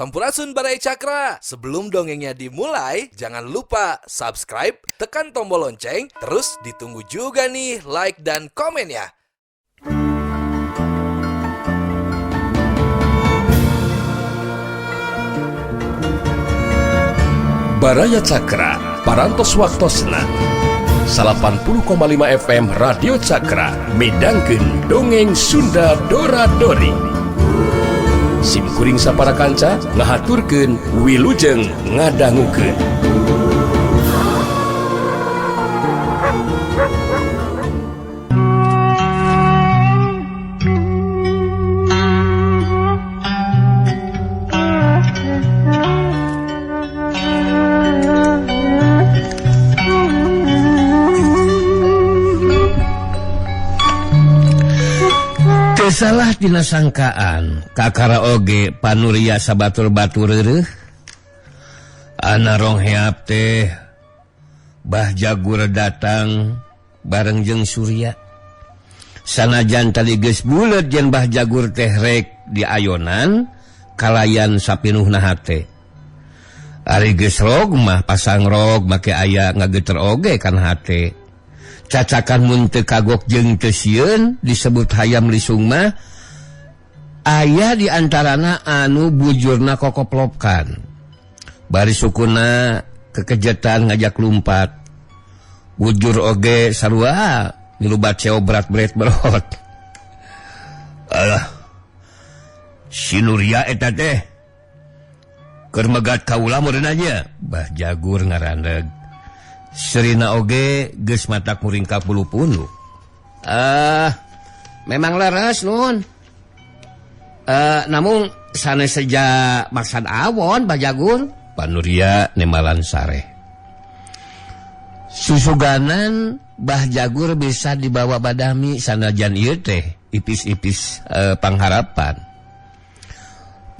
Sampurasun Baraya Cakra. Sebelum dongengnya dimulai, jangan lupa subscribe, tekan tombol lonceng, terus ditunggu juga nih like dan komennya. Baraya Cakra, Parantos Waktosna 80,5 FM Radio Cakra midangkeun dongeng Sunda Dora Dori. Sim kuring sapara kanca ngahaturkeun wilujeng ngadangukeun. Salah dina sangkaan kakara oge panuria sabatur-batur reureuh ana rong heap teh Bah Jagur datang bareng jeung Surya. Sanajan tadi geus buleut yen Bah Jagur teh rek diayonan kalayan sapinuhna hate. Ari geus rog mah pasang rog make aya ngageter oge kan hate. Cacakan mun teu kagok jeung teu sieun disebut hayam lisung mah aya di antarana anu bujurna kokoplopkan. Bari sukuna kekejetan ngajak lumpat. Bujur oge sarua ngilubat ceo berat-berat berot. Alah. Si Nuria eta teh keur megat kaula meureun nya. Bah Jagur ngarandeg. Serina oge geus matak muringkak bulu punu. Memang leres nun. Namun sanes seja maksad awon Bah Jagur. Panuria nemalan sareh. Susuganan Bah Jagur bisa dibawa badami sanajan ieu teh ipis-ipis pangharapan.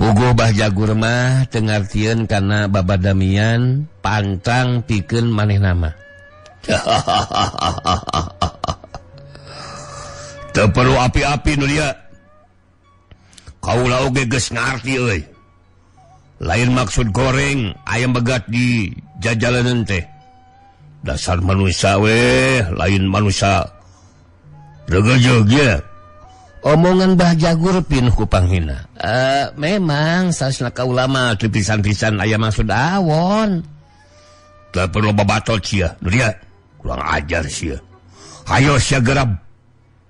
Puguh Bah Jagur mah teu ngartieun kana babadamian pantang pikeun manehna mah. Teu perlu api-api nu dia. Kaula oge geus ngarti euy. Lain maksud goreng ayam begat di jajalanan teh. Dasar manusia weh, lain manusia. Regejeug ye. Omongan Bah Jagur pinuh ku panghina. Memang sasna kaula mah teu pisan-pisan aya maksud awon. Teu perlu babatot sia, nu dia. Kurang ajar sia. Hayo sia gerab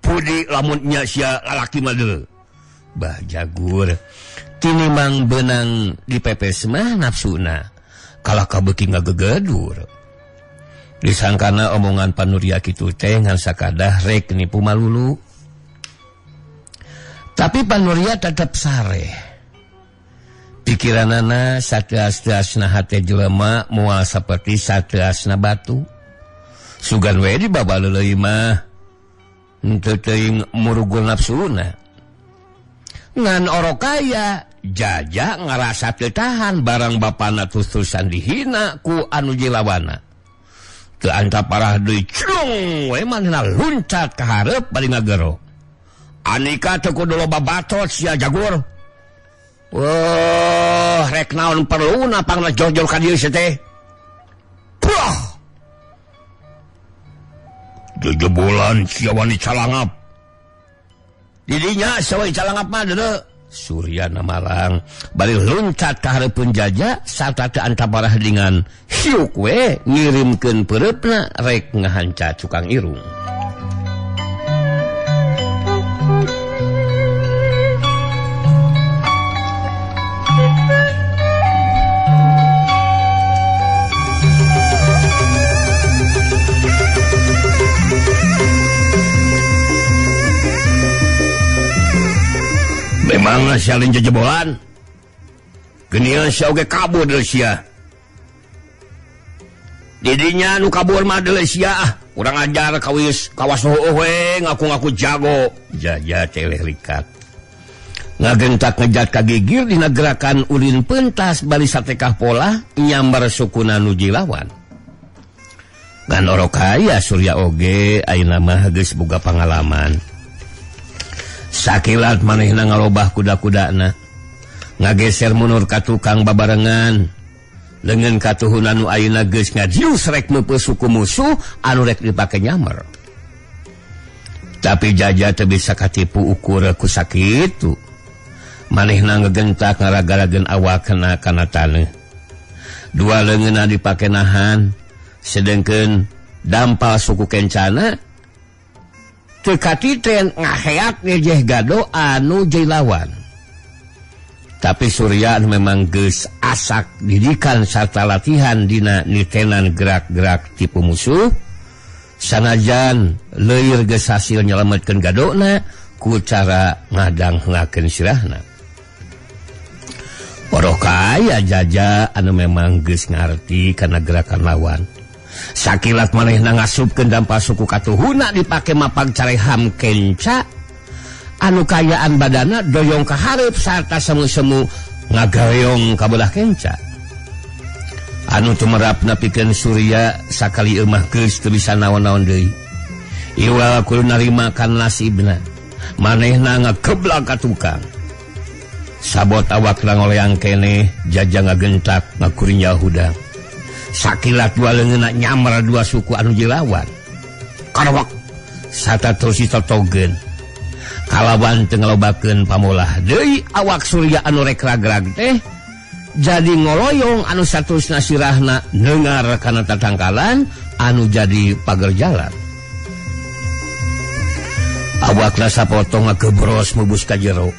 pudi lamun nya sia lalaki mah deui. Bah Jagur tinimang benang dipepes mah nafsuna kalah kabeuki ngagegedur. Disangkana omongan panuria kitu teh ngan sakadah rek nipu malulu. Tapi panuria tetep sareh. Pikiranana sateas-teasna hate jelema moal saperti sateasna batu. Sugan we dibawa leuleui mah henteu teuing murugul nafsuna. Ngan orokaya jaja ngarasa teu tahan barang bapana terus-terusan dihina ku anu jilawana. Teu anta parah deui culung we manehna luncat ka hareup bari ngagero. Anika teu kudu loba batot sia Jagur. Wah, rek naon perluna pangna jojol ka dieu sia teh. Puah. Jejebolan sia wani calangap. Didinya sia wani calangap mah deuleu. Surya Namarang bari luncat ka hareupeun jaja sarta teu antaparah dengan hiuk we ngirimkeun peureupna rek ngahanca cukang irung. Memang sia lain jejebolan. Geuningan sia oge kabur deui sia. Didinya nu kabur mah deui sia ah. Urang ajar kawis kawas heueuh we ngaku-ngaku jago. Jaja celeh likat. Ngagentak ngejat ka gigir dina gerakan ulin pentas bari satekah pola nyambar sukuna nu jilawan. Ngan orokaya Surya oge ayeuna mah geus boga pangalaman. Sakilat manehna ngarobah kuda-kudana. Ngageser mundur ka tukang babarengan. Leungeun katuhun anu ayeuna geus ngajius rek meupeus suku musuh anu rek dipake nyamer. Tapi Jaja teu bisa katipu ukur ku sakitu. Manehna ngegentak ngaragarageun awakna kana taneuh. Dua leungeunna dipake nahan, sedengkeun dampal suku kencana teu katiten ngaheat ngejeh gado anu jailawan. Tapi Surya memang geus asak didikan sarta latihan dina nitenan gerak-gerak tipu musuh. Sanajan leuir geus hasil nyelametkeun gadona ku cara ngadang-ngakeun sirahna. Poroh kaya Jaja anu memang geus ngarti kana gerakan lawan. Sakilat manehna ngasupkeun dampal suku katuhuna dipake mapag careham kenca anu kayaan badana doyong ka hareup sarta semu-semu ngagareong ka belah kenca. Anu tumerapna pikeun Surya sakali eumah geus teu bisa naon-naon deui. Iwal kudu narima kan nasibna. Manehna ngageblak ka tukang. Sabot awakna ngoleang keneh, Jaja ngagentak ngakurinya hudang. Sakilat dua leungeunna nyamar dua suku anu jilawan. Karwak sarta terus ditotogeun. Kalawan teu ngalobakeun pamolah deui awak Surya anu rek ragrag teh jadi ngoloyong anu saterusna sirahna nengar kana tatangkalan anu jadi pager jalan. Awakna sapotong ngagebros mubus ka jero.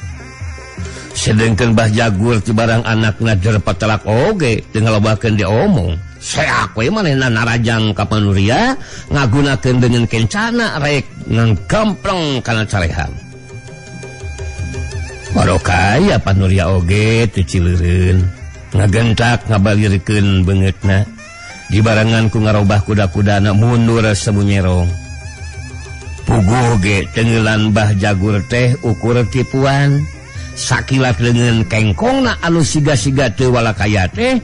Sedengkeun Bah Jagur ti barang anakna jer patelak oge teu ngalobakeun diomong. Seak we manehna narajang ka Panuria ngagunakeun deungeun kencana rek nggampleng kana carehan. Barokaya Panuria oge teu cileureun. Ngagentak ngabalirkeun beungeutna dibarengan ku ngarobah kuda-kudana mundur semunyerong. Puguh ge tengeulan Bah Jagur teh ukur tipuan. Sakilat leungeun kengkongna anu siga-siga teu walakaya teh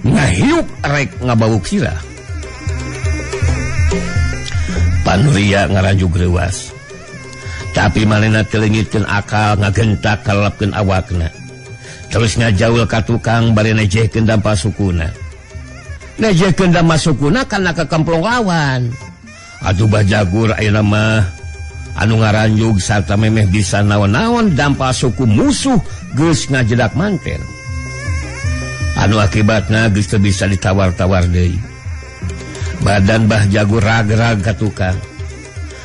ngahiup rek ngabawuk sirah. Panuria ngaranjug reuas. Tapi manehna teu leungitkeun akal ngagentak kalalapkeun awakna. Terus ngajaul ka tukang bari nejehkeun dampal sukuna. Nejehkeun dampal sukuna kana kakemplong lawan. Atuh Bah Jagur ayeuna mah anu ngaranjug sarta memeh bisa naon-naon dampal suku musuh geus ngajedak manten. Anu akibatna geus teu bisa ditawar-tawar deui. Badan Bah Jagur rag-rag ka tukang.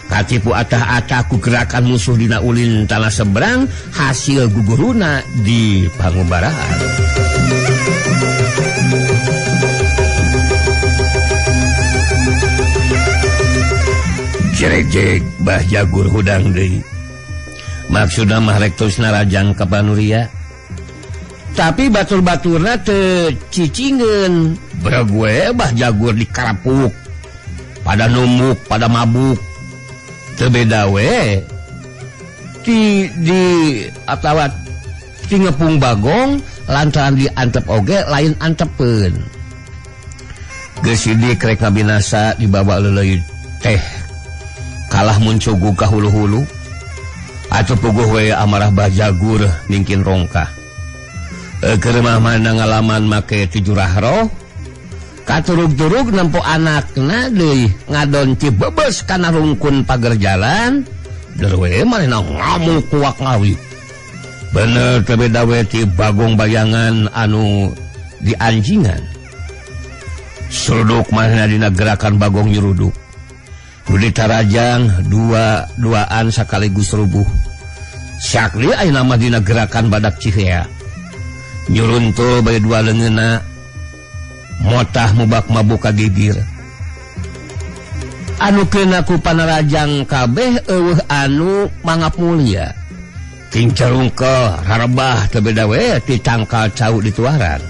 Katipu atah-atah ku gerakan musuh dina ulin tanah seberang hasil guguruna di pangumbaraan. Jerejek Bah Jagur hudang deui. Maksudna mah rek terus narajang ka Panuria. Tapi batur-baturna teu cicingeun. Breg we Bah Jagur dikarapuk. Pada numuk, pada mabuk. Teu beda we. Di atawa ti ngepung Bagong lantaran diantep oge lain antepeun. Geus sidik rek ngabinasa dibawa leuleuit teh. Kalah muncugu ka hulu-hulu. Atuh puguh we amarah Bah Jagur ningkin rongkah. Keur mah mana ngalaman make tijurah roh. Katurug-turug nempo anakna deui ngadon cibebes kana rungkun pager jalan. Derwe manehna ngamuk kuak ngawi. Bener teu beda we ti Bagong bayangan anu dianjingan. Suruduk manehna dina gerakan Bagong nyuruduk. Nu ditarajang dua-duaan sakaligus rubuh. Sakli ayeuna mah dina gerakan badak cihea. Nyuruntul bae dua leungeunna motah mubak mabuk ka gigir. Anu keuna ku panarajang kabeh eueuh anu mangap mulia. Tincarungkel rarebah teu beda we ti tangkal cau dituaran.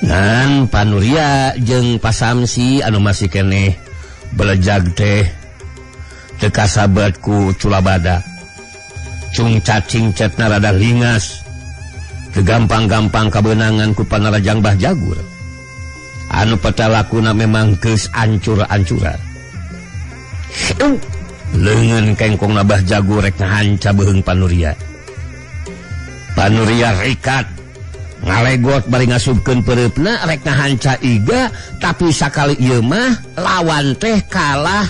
Ngan Panuria jeung Pasamsi anu masih keneh belejag teh teu kasabet ku culabada. Cung cacing cetna rada lingas. Teu gampang-gampang kabeunangan ku panarajang Bah Jagur. Anu petalakuna memang geus ancur-ancuran. Leungeun kengkongna Bah Jagur rek ngahanca beuheung Panuria. Panuria rikat ngalegot bari ngasupkeun peureupna rek ngahanca iga tapi sakali ieu mah lawan teh kalah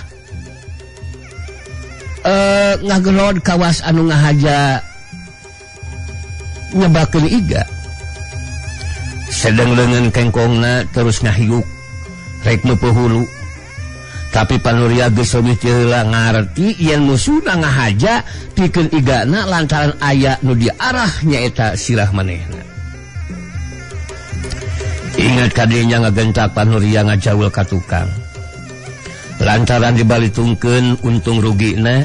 ngagelod kawas anu ngahaja nyebakeun iga. Sedeng leungeun kengkongna terus ngahiuk rek meupeut hulu. Tapi Panuria geus leuwih ti heula ngarti yen musuhna ngahaja pikeun igana lantaran aya nu diarah nyaeta sirah manehna. Ingat kadinya ngagentak Panuria ngajaul ka tukang. Lantaran dibalitungkeun untung rugina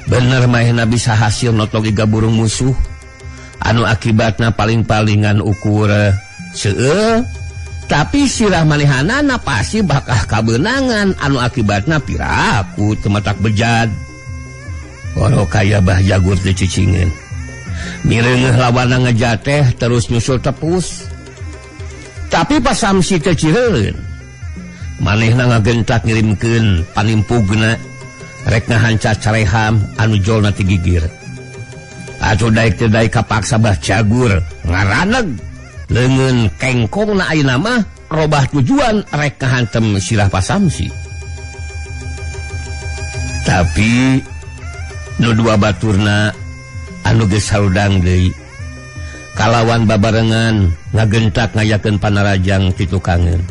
bener manehna bisa hasil notok iga burung musuh anu akibatna paling-palingan ukur seueur tapi sirah manehanana pasti bakal kabeunangan anu akibatna piraku teu matak bejad. Oro kaya Bah Jagur teh cicingeun. Mireungeuh lawanna ngejateh terus nyusul tepus. Tapi Pak Samsi teh cireun. Manehna ngagentak ngirimkeun panimpugna rek ngahanca careham anu jolna ti gigir. Atuh daek teu daek kapaksa Bah Jagur ngaraneg leungeun kengkongna ayeuna mah robah tujuan rek ngahantem sirah Pak Samsi. Tapi nu dua baturna anu geus harudang deui kalawan babarengan ngagentak ngayakeun panarajang ti tukangeun.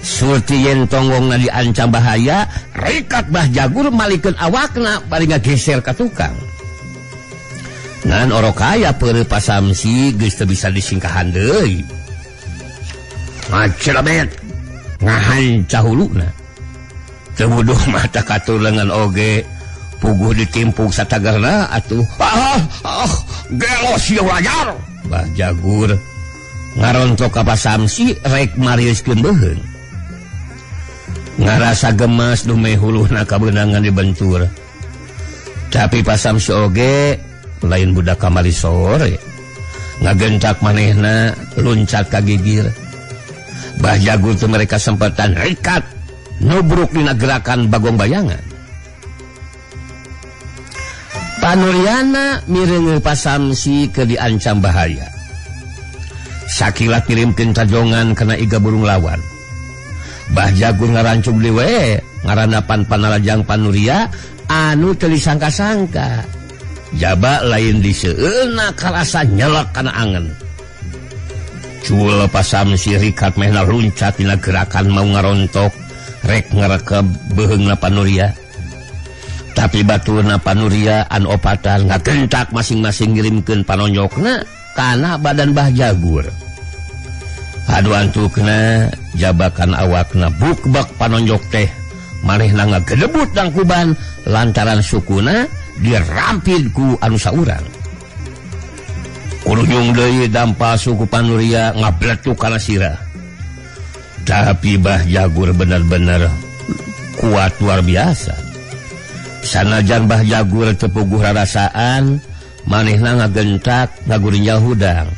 Surti yen tonggongna diancam bahaya, rikat Bah Jagur malikeun awakna bari ngageser ka tukang. Ngan oro kaya peureuh Pak Samsi geus teu bisa disingkahan deui. Ngacelebet ngahanca huluna. Teu wuduh mata katur lengan oge puguh ditimpuk satagerna atuh. Gelo sia wajar. Bah Jagur ngarontok ka Pak Samsi rek mariuskeun beuheung. Ngarasa gemas dumeh huluhna kabeunangan dibentur. Tapi Pak Samsi oge lain budak kamari sore. Ngagentak manehna luncat ka gigir. Bah Jagur teu mereka sempatan rikat nubruk dina gerakan bagong bayangan. Panuriana mireuneuh Pak Samsi keur diancam bahaya. Sakilat ngirimkeun tajongan kana iga burung lawan. Bah Jagur ngarancuk deui we ngarandapan panarajang Panuria anu teu disangka-sangka. Jaba lain diseueuna karasa nyelek kana angen. Cul Pak Samsi rikat mehna luncat dina gerakan mau ngarontok rek ngarekeb beuheungna Panuria. Tapi baturna Panuria anu opatan ngagentak masing-masing ngirimkeun panonjokna kana badan Bah Jagur. Adu antukna jabakan awakna bukbak panonjok teh manehna ngagedebut dangkuban lantaran sukuna dirampid ku anu saurang. Kurunyung deui dampa suku Panuria ngabletuk kana sirah. Tapi Bah Jagur bener-bener kuat luar biasa. Sanajan Bah Jagur teu puguh rarasaan, manehna ngagentak ngagurinjal hudang.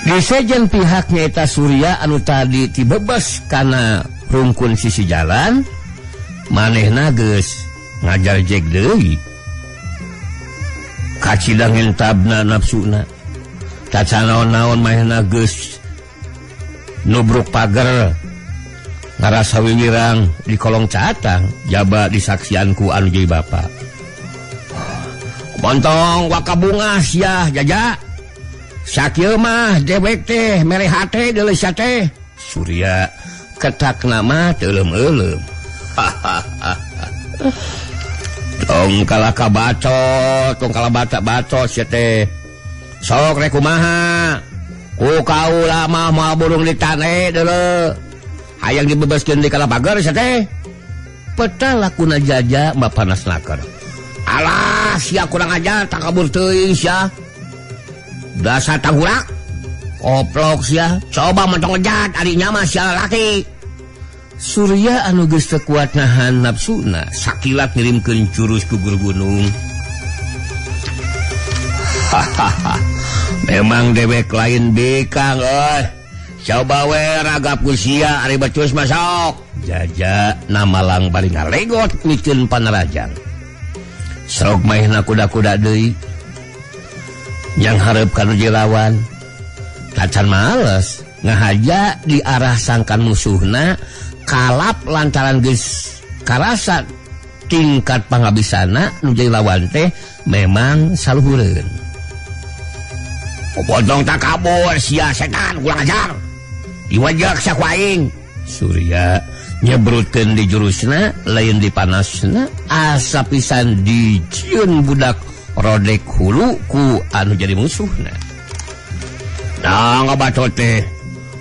Di sejen pihak nyaeta Surya anu tadi tibebes kana rungkun sisi jalan, manehna geus ngajar jek deui. Kacidang entabna nafsuna. Taca naon-naon manehna geus nubruk pager. Ngarasa wiwirang di kolong catang jaba disaksian ku anu jadi bapa. Montong wakabunga sia jaja. Sakieu mah dewek teh mere hate deuleu sia teh. Surya ketakna mah teu euleum-euleum. Tong kalah ka bacot, tong kalah baca-bacot sia teh. Sok rek kumaha? Ku kaula mah moal burung ditane deuleu. Hayang dibebaskeun di kana pagar sia teh. Peta lakuna jaja mah panas naker. Alah sia kurang ajar takabur teuing sia. Dasar tanggurak. Koplok sia, coba mentong ngejat adiknya mah sia laki. Surya anu geus teu kuat nahan nafsuna, sakilat ngirimkeun jurus ku guru gunung. Hahaha. Memang dewek lain bikang euy. Coba we ragap ku sia ari becus mah sok. Jaja namalang bari ngalegot mikeun panarajang. Sok maehna kuda-kuda deui. Yang hareup ka nu lawan. Tacan males ngahaja di arah sangkan musuhna kalap lantaran geus karasa tingkat pangabisana nu jadi lawan teh memang saluhureun. Potong tak kabur sia setan kurang ajar. Diwajak saku aing. Surya nyebrutkeun di jurusna lain di panasna asa pisan dijieun budak rodek hulu ku anu jadi musuhna. Nah ngabacot teh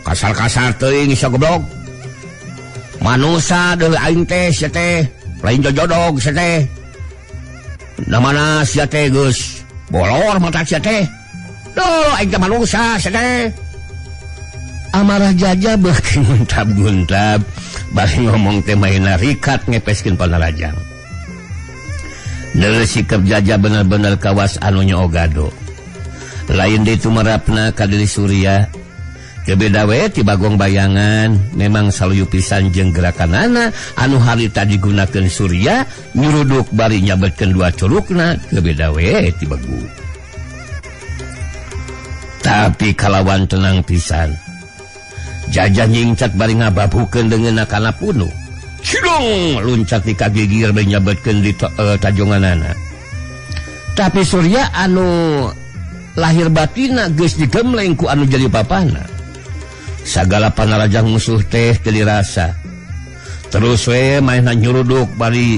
kasar-kasar teuing sia goblok. Manusa deui aing teh sia teh lain jojodog sia teh. Namana sia teh geus bolor mata sia teh. Duh aing teh manusa sia teh. Amarah Jaja beuki nguntap-nguntap bari ngomong teh maena rikat ngepeskeun panarajang. Deuleu sikap Jaja bener-bener kawas anu nyoogado. Lain deui tumerapna ka diri Surya. Beda we ti Bagong bayangan memang saluyu pisan jeung gerakanana anu harita digunakeun Surya nyuruduk bari nyabetkeun dua curugna beda we ti Begu. Tapi kalawan tenang pisan. Jaja nyingcat bari ngababukeun deungeunna kana punuk. Cidong luncat di kagigir bari nyabetkeun di tajonganana. Tapi Surya anu lahir batina geus digemleng ku anu jadi papana. Sagala panarajang musuh teh teu dirasa. Terus we maehna nyuruduk bari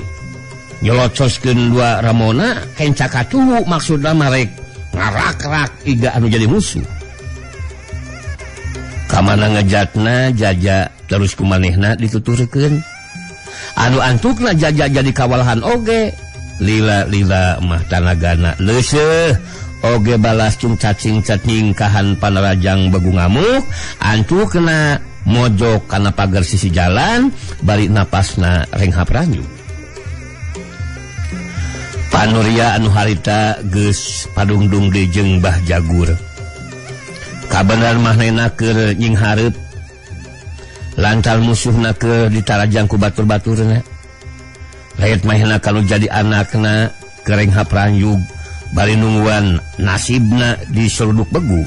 nyelocoskeun dua ramona kenca katuhu maksudna marek ngarak-rak iga anu jadi musuh. Kamana ngejatna Jaja terus kumanehna dituturkeun. Anu antukna Jaja jadi kawalahan oge. Lila-lila mah tanagana leuseuh. Oge balas cungcat-cingcat nyingkahan panarajang Begu ngamuk antukna mojok kana pagar sisi jalan bari napasna renghap ranyu. Panuria anu harita geus padungdung deui jeung Bah Jagur. Kabeneran manehna keur nying hareup lantar musuhna keur ditarajang ku batur-baturna. Rakyat manehna kalau jadi anakna kerenghap ranyug bari nungguan nasibna diseruduk Begu.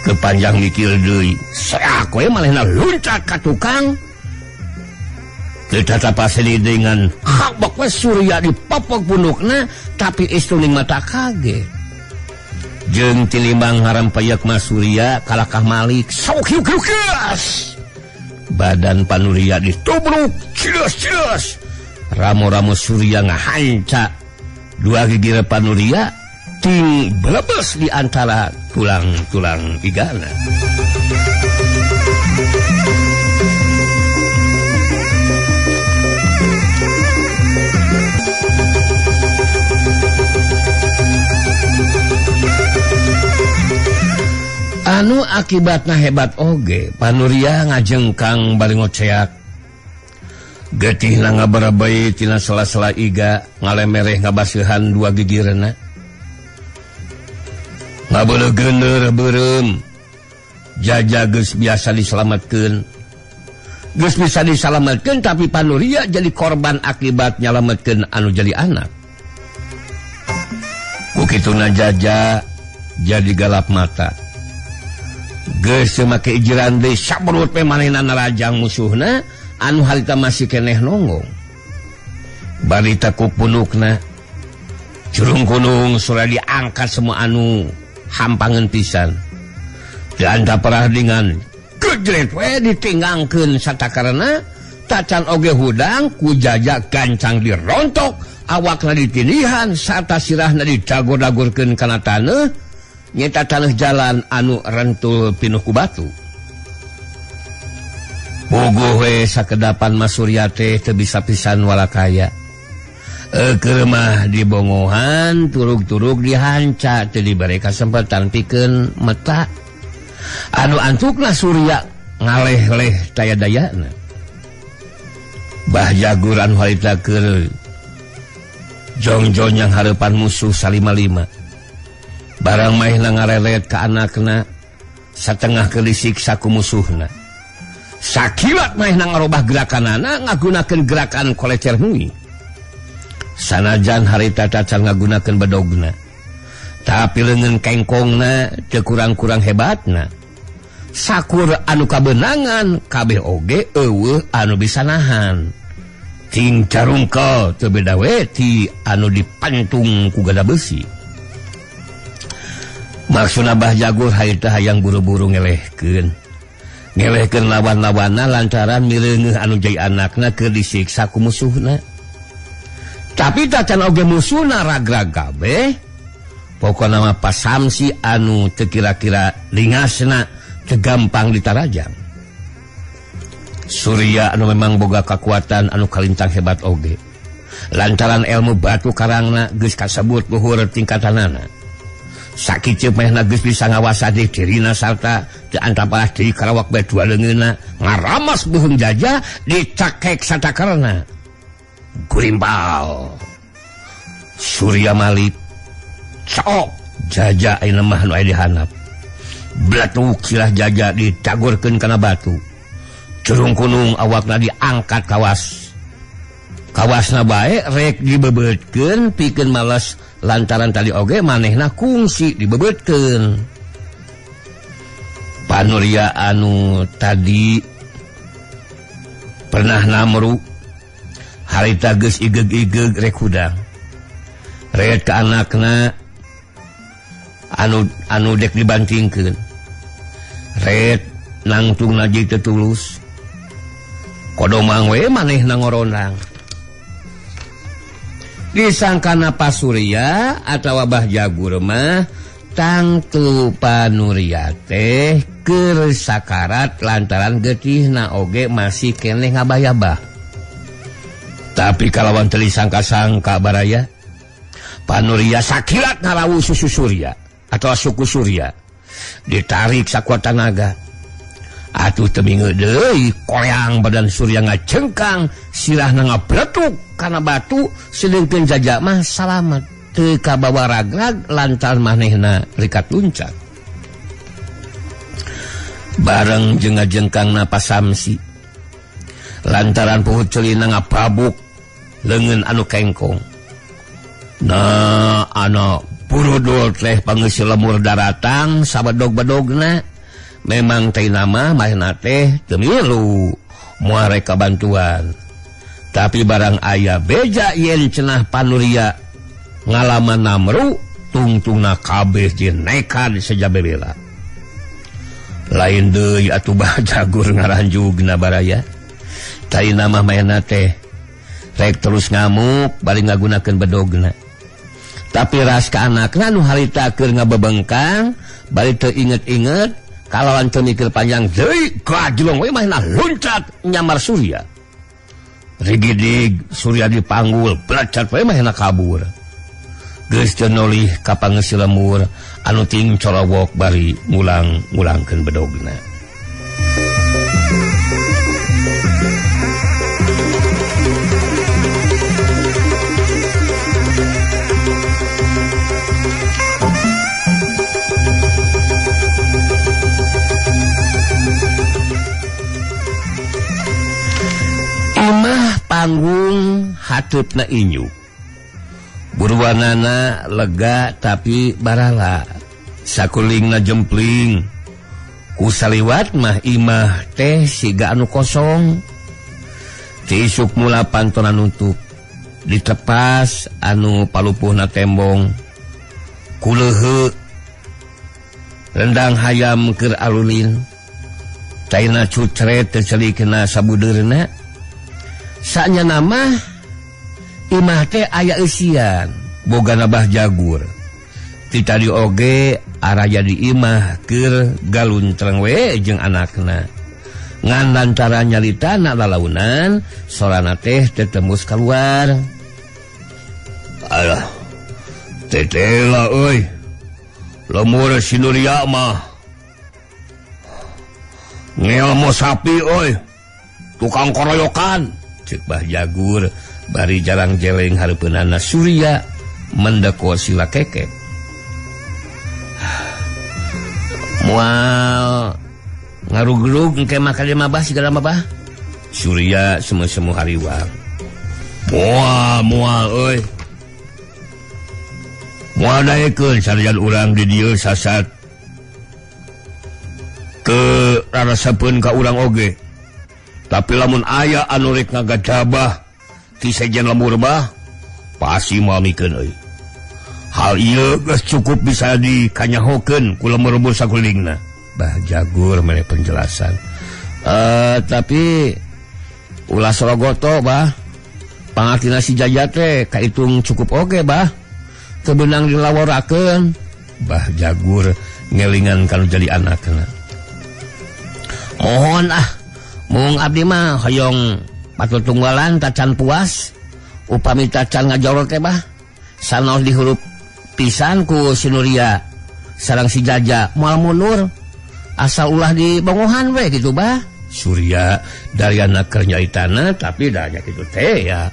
Kepanjang mikir deui, seak we manehna luncat ka tukang. Teu tatapaseni dengan habak we Surya dipopok pundukna tapi istuning mata kaget. Jeung tilimbang harampayak mas Surya kalakah Malik sok hiu hiu keras. Badan Panuria ditubruk ciles-ciles. Ramo-ramo Surya ngahanca. Dua gigir Panuria ting belebes di antara tulang-tulang igana. Anu akibatna hebat oge Panuria ngajengkang bari ngoceak. Getihna ngabarabay tina sela-sela iga ngalemereh ngabaseuhan dua gigirna. Ngabeuleuh geunder beureum. Jaja geus biasa diselametkeun. Geus bisa diselametkeun tapi Panuria jadi korban akibat nyalametkeun anu jadi anak. Ku kituna Jaja jadi galap mata. Geus make ijiran deui sabrut we manehna narajang musuhna anu harita masih keneh nonggong. Bari takuk punukna jurung gunung sura diangkat semua anu hampangeun pisan. Di antara dengan gejret we ditinggangkeun satakarena tacan oge hudang ku Jaja gancang dirontok awakna ditindihan sarta sirahna didagor-dagorkeun kana taneuh nyeta taneuh jalan anu rentul pinuh ku batu. Puguh we sakedapan Mas Surya teh teu bisa pisan walakaya. Keur mah dibongohan turug-turug dihanca teu dibere kasempatan pikeun meta. Anu antukna Surya ngaleh-leh taya-dayana. Bah Jagur anu harita keur jongjon yang hareupan musuh salima-lima. Barang maehna ngarelet ka anakna satengah kelisiksa ku musuhna. Sakilat maehna ngarobah gerakanana ngagunakeun gerakan kolecer hui. Sanajan harita tacan ngagunakeun bedogna, tapi leungeun kengkongna teu kurang-kurang hebatna. Sakur anu kabenangan kabeh oge eueuh anu bisa nahan. Ting carungkel teu beda we ti anu dipantung ku gada besi. Maksudna Bah Jagur harita hayang buru-buru ngelehkeun. Ngelehkeun lawan-lawanna lantaran mireungeuh anu jadi anakna keur disiksa ku musuhna. Tapi tacan oge musuhna ragrag kabeh. Pokona mah Pasamsi anu teu kira-kira lingasna teu gampang ditarajang. Surya anu memang boga kakuatan anu kalintang hebat oge. Lantaran ilmu batu karangna geus kasebut luhur tingkatanana. Sakitu mehna geus bisa ngawasa di dirina sarta teu antapalah deui karawak bae dua leungeunna ngaramas beuheung jajah dicakek satakarna. Gurimbal. Surya Malik cok jajah ayeuna mah nu aya di handap. Blatuk silah jajah ditagurkeun kana batu. Curung kunung awakna diangkat kawas. Kawasna bae rek dibebetkeun pikeun males lantaran tadi oge manehna kungsi dibebetkeun. Panuria anu tadi pernah namru harita geus igeg-igeg rek hudang. Rek ka anakna anu dek dibantingkeun. Rek nangtungna jeung teu tulus. Kodomang we manehna ngorondang. Disangkana Pasurya atawa Bah Jagur mah tangtu Panuria teh keur sakarat lantaran getihna oge masih keneh ngabayabah. Tapi kalawan teu disangka-sangka baraya, Panuria sakilat ngalawu susu Surya atau suku Surya ditarik sakuat tanaga. Atuh teu mingeut deui koleang badan Surya ngacengkang sirahna ngabletuk kana batu sedengkeun jajak mah salamet teu kabawa ragrag lantaran manehna rikat luncat. Bareng jeung ngajengkangna Pasamsi lantaran puhut celina ngapabuk leungeun anu kengkong. Nah ana purudul teh pangeuseuh lemur daratang sabedog-bedogna. Memang teh nama manehna teh teu milu moal rek bantuan. Tapi barang aya beja yen cenah Panuria ngalaman namru tungtungna kabeh jeung nekat sajabebela. Lain deui atuh Bah Jagur ngaranjugna baraya. Teh nama manehna teh rek terus ngamuk bari ngagunakeun bedogna. Tapi ras ka anakna nu harita keur ngabebengkang bari teu inget-inget kalawan teu mikir panjang deui gajlong we manehna loncat nyamar Surya. Rigidig Surya dipanggul blecat we manehna kabur. Geus teu nolih ka pangeuseuh lemur anu ting corowok bari ngulang-ngulangkeun bedogna. Imah panggung hateupna inyu. Buruanana lega tapi barala. Sakulingna jempling. Ku saliwat mah imah teh siga anu kosong. Tisuk mula pantona nutup. Ditepas anu palupuhna tembong. Kuleuheuk rendang hayam keur alulin. Caina cucret teu celikna sabudeurna. Sanya nama imah teh aya eusian bogana Bah Jagur. Ti tadi oge araya di imah keur galuntreng we jeung anakna. Ngan lantaran nyalitana lalaunan sorana teh teu tembus kaluar. Alah tetela euy. Lemur Sinuria mah ngelmo sapi euy. Tukang koroyokan. Cek Bah Jagur bari jarang jeleng hareupeunana Surya mendeko sila kekek. Moal ngarugrug engke mah ka mah bah sigala mah bah. Surya semu-semu hariwang. Moal moal euy. Moal daekeun sanajan urang di dieu sasat. Teu rarasepeun ka urang oge. Tapi lamun aya anu rek ngagajabah ti sejen lembur bah, pasti moal mikeun euy. Hal ieu geus cukup bisa dikanyahokeun ku lembur sakulilingna. Bah Jagur mere penjelasan. Tapi ulah sorogoto bah. Pangartina si Jaja teh kaitung cukup oge bah. Teu beunang dilaworakeun. Bah Jagur ngelingan kanu jadi anakna. Mohon ah, mung abdi mah hoyong patutunggalan tacan puas. Upami tacan ngajorot teh bah. Sanaos dihurup pisan ku Sinuria sareng si Jaja moal mundur asal ulah di bongohan we gitu bah. Surya dari anak keur nyaritana tapi dah nya kitu teh ya.